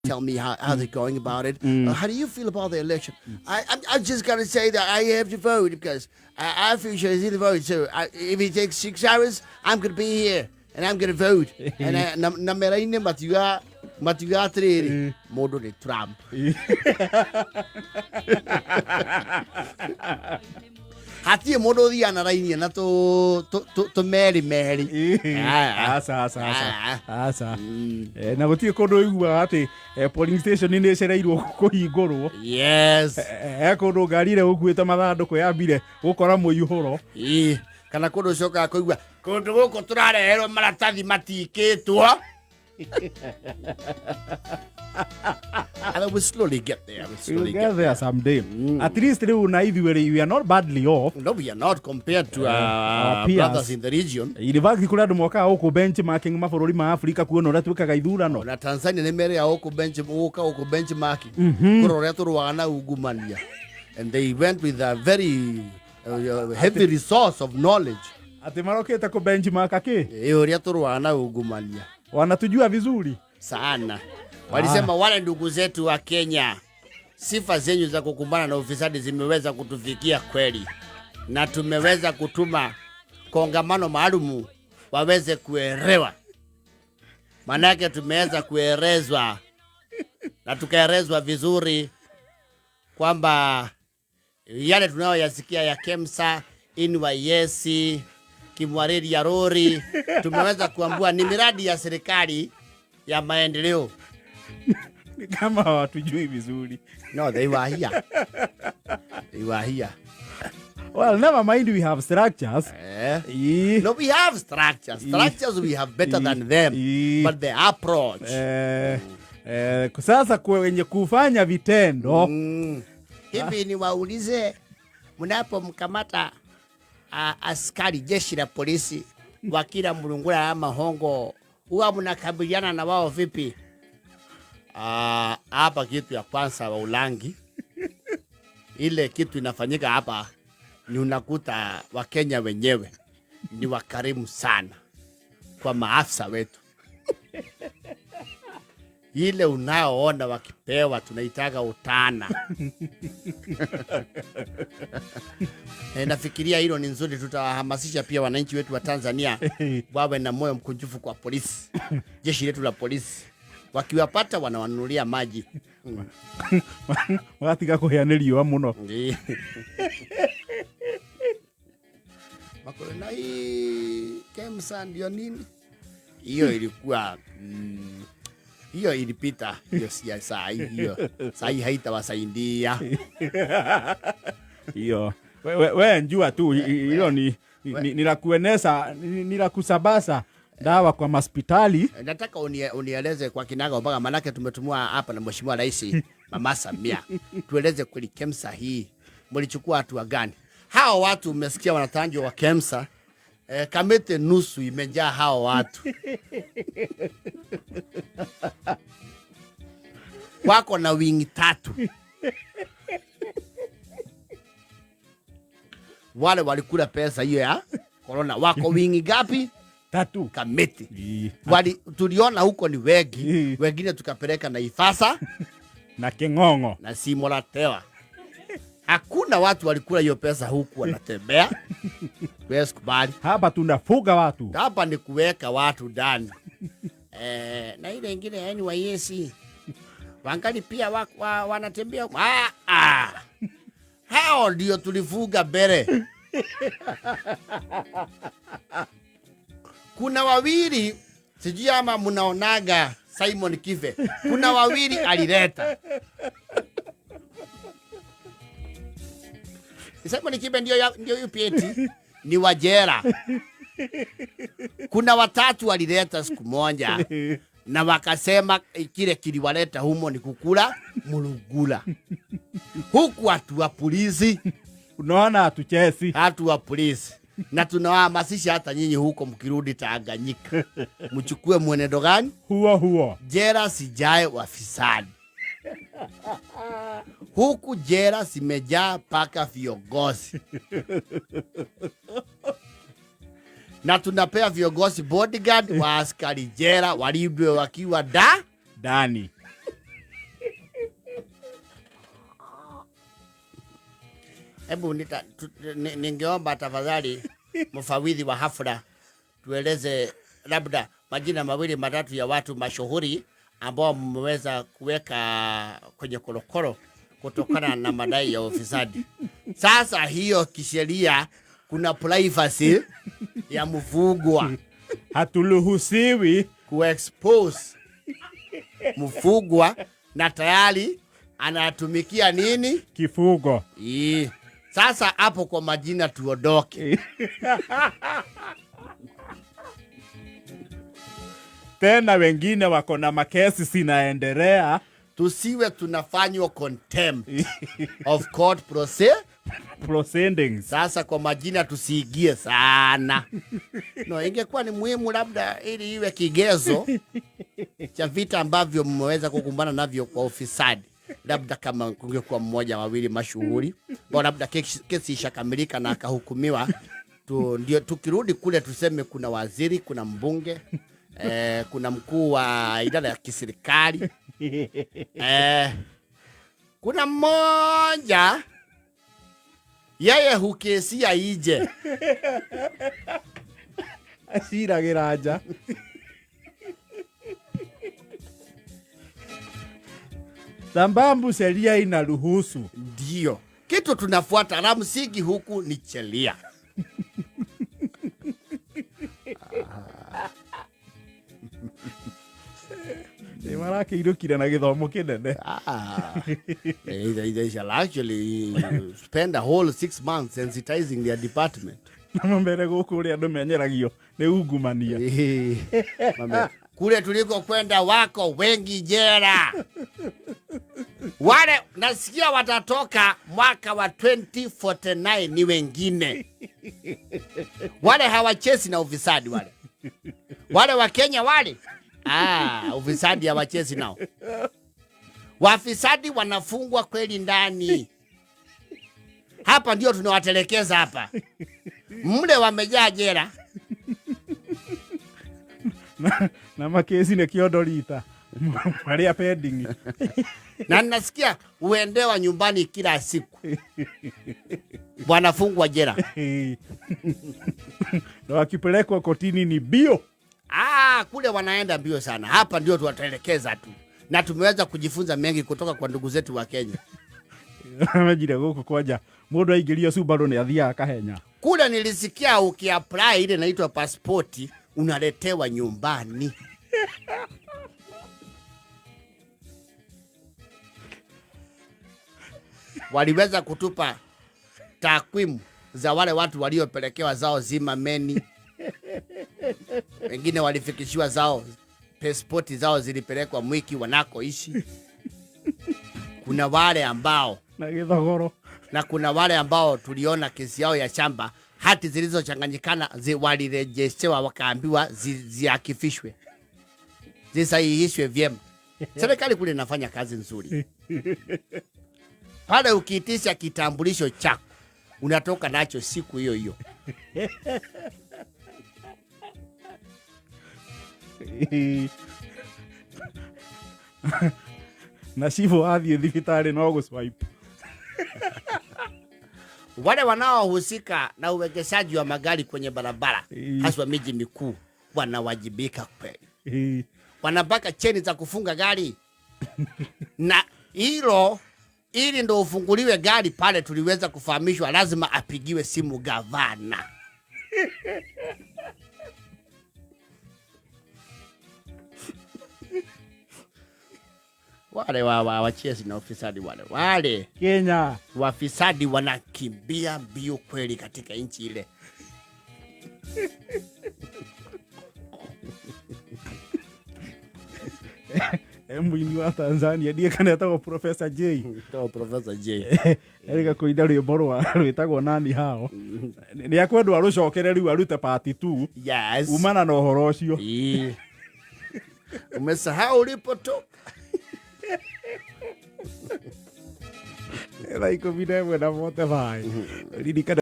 Tell me how they're going about it. How do you feel about the election? I'm just gonna say that I have to vote because our future is in the vote. So if it takes 6 hours, I'm gonna be here and I'm gonna vote. And na mera-inĩ matiuga atĩrĩrĩ, mũndũ nĩ Trump. Hatirĩ mũndũ ũthiaga na raini na tũmeri meri. Ah, Aca, aca, aca. Ah. Aca. Na gũtirĩ kũndũ ũiguaga atĩ polling station nĩ ĩcereirwo kũhingũrwo. He kũndũ ngari ĩrĩa gũkuĩte mathandũkũ yambire gũkora mũihũro. Ĩ, kana kũndũ ũcokaga kũigua kũndũ gũkũ tũrareherwo maratathi matikĩtwo. And we slowly get there. We We slowly will get get there someday. At least rĩu na ithuĩ rĩ, we are not badly off. No, we are not compared to our our peers. brothers in the region. In fact, kũrĩ andũ mokaga gũkũ benchmarking mabũrũri ma Afrika kuona ũrĩa twĩkaga ithurano. Na Tanzania nĩ merĩga gũkũ bench gũka gũkũ benchmarking kũrora ũrĩa tũrũaga na ungumania, and they went with a very heavy resource of knowledge. Atĩ marokĩte kũ benchmark kĩ? Ĩ, ũrĩa tũrũaga na ungumania. Wanatujua vizuri. Sana. Walisema wale ndugu zetu wa Kenya, sifa zenyu za kukumbana na ufisadi zimeweza kutufikia kweli, na tumeweza kutuma kongamano maalumu waweze kuelewa. Manake tumeweza kuelezwa na tukaelezwa vizuri kwamba yale tunayoyasikia ya KEMSA, NYS, Kimwareri ya rori, tumeweza kuambua ni miradi ya serikali ya maendeleo. Ni kama hawatujui vizuri. No, they were here. They were here. Well, never mind, we have structures. Eh? Ii. No, we have structures. Structures we have better than them. But the approach. Sasa kwenye kufanya vitendo. Hivi niwaulize, mnapomkamata askari jeshi la polisi wakila mlungula ama hongo, huwa mnakabiliana na wao vipi? Hapa kitu ya kwanza wa Ulangi, ile kitu inafanyika hapa ni unakuta Wakenya wenyewe ni wakarimu sana kwa maafisa wetu. Ile unaoona wakipewa tunaitaga utana. Nafikiria hilo ni nzuri, tutawahamasisha pia wananchi wetu wa Tanzania wawe na moyo mkunjufu kwa polisi, jeshi letu la polisi. Wakiwapata wanawanunulia maji. Watiga kũhĩa nĩ riũa mũno. Ndiyo. Na hii KEMSA ndio nini? Hiyo ilikuwa hiyo ilipita, hiyo si ya saa hii, hiyo saa hii haitawasaidia. Hiyo we njua tu hilo ni la kueneza, ni la kusabasa dawa kwa maspitali. Nataka unieleze kwa kinaga ubaga, manake tumetumwa hapa na Mheshimiwa Rais Mama Samia. Tueleze kweli KEMSA hii mlichukua hatua gani? Hao watu umesikia wanatajwa wa KEMSA, Kamiti nusu imejaa hao watu. Wako na wingi tatu. Wale walikula pesa hiyo ya corona wako wingi gapi? Tatu. Kamiti. Wali, tuliona huko ni wengi, wengine tukapeleka Naivasha na King'ong'o na Shimo la Tewa. Hakuna watu walikula hiyo pesa huku wanatembea. Wewe sikubali. Hapa tunafuga watu. Hapa ni kuweka watu ndani. Na ile ingine ya NYS wangali pia wanatembea. Hao ndio tulifuga mbele. Kuna wawili sijui ama mnaonaga Simon Kibe. Kuna wawili alileta. Simon Kibe ndio UPT ni wajera. Kuna watatu walileta siku moja na wakasema kile kiliwaleta humo ni kukula mulugula. Huku watu wa polisi, unaona hatuchezi. Watu wa polisi. Na tunawahamasisha hata nyinyi huko mkirudi Tanganyika mchukue mwenendo gani? Huo huo. Jela sijae wafisadi. Huku jela zimejaa paka viongozi. Na tunapea viongozi bodyguard wa askari jela walindwe wakiwa da ndani. Hebu ningeomba tafadhali mfawidhi wa hafla tueleze labda majina mawili matatu ya watu mashuhuri ambao mmeweza kuweka kwenye korokoro kutokana na madai ya ufisadi. Sasa hiyo kisheria kuna privacy ya mfugwa. Haturuhusiwi kuexpose mfugwa na tayari anatumikia nini? Kifugo. Ii. Sasa hapo kwa majina tuondoke. Tena wengine wako na makesi zinaendelea. Tusiwe tunafanywa contempt of court proceedings. Sasa kwa majina tusiingie sana. No, ingekuwa ni muhimu labda ili iwe kigezo cha vita ambavyo mmeweza kukumbana navyo kwa ufisadi. Labda kama kungekuwa mmoja wawili mashuhuri, ambao labda kesi ishakamilika na akahukumiwa, ndio tukirudi kule tuseme kuna waziri, kuna mbunge, kuna mkuu wa idara ya kiserikali. Kuna mmoja yeye hukesia ije. Aciragira nja. Sababu sheria inaruhusu. Ndio. Kitu tunafuata la msingi huku ni sheria. Nĩ marakĩirũkire na gĩthomo kĩnene. They shall actually spend a whole 6 months sensitizing their department. Na mbere gũkũ ũrĩa andũ menyeragio nĩ ungumania. Mame, kule tuliko kwenda wako wengi jela. Wale nasikia watatoka mwaka wa 2049 ni wengine. Wale hawachezi na ufisadi wale. Wale wa Kenya wale. Ufisadi hawachezi nao. Wafisadi wanafungwa kweli ndani. Hapa ndio tunawatelekeza hapa. Mle wamejaa jela. Na makesi ni kiondorita. Maria pending. Na nasikia uendewa nyumbani kila siku. Wanafungwa jela. Na wakipelekwa kotini ni bio. Kule wanaenda mbio sana. Hapa ndio tuwatelekeza tu. Na tumeweza kujifunza mengi kutoka kwa ndugu zetu wa Kenya. Majira gũkũ kwanja mũndũ aingĩrio Subaru nĩ athiaga akahenya. Kule nilisikia ukiapply ile inaitwa passport unaletewa nyumbani. Waliweza kutupa takwimu za wale watu waliopelekewa zao zima meni. Wengine walifikishiwa zao passport zao zilipelekwa Mwiki wanakoishi. Kuna wale ambao na githogoro, na kuna wale ambao tuliona kesi yao ya shamba hati zilizochanganyikana walirejeshewa wakaambiwa ziakifishwe, zisahihishwe vyema. Serikali kule inafanya kazi nzuri. Pale ukiitisha kitambulisho chako unatoka nacho siku hiyo hiyo. Na cibũ athiĩ thibitarĩ no gũ-swipe. Wale wanaohusika na uwekezaji wa magari kwenye barabara, haswa miji mikuu, wanawajibika kweli. Wanapaka cheni za kufunga gari. Na hilo ili ndo ufunguliwe gari pale, tuliweza kufahamishwa lazima apigiwe simu gavana. Wale wachezi na ufisadi wale. Wale Kenya wafisadi wanakimbia mbio kweli katika nchi ile. Mwini wa Tanzania ndiye kana etagwo Professor J. Etagwo Professor J. Erika kuinda rwimbo rwa rwitagwo nani hao. Ni akwendwo arucokere riu arute part 2. Yes. Umana na uhoro ucio. Umesahau ulipotoka. Thaa 11 na 45. Ririkana.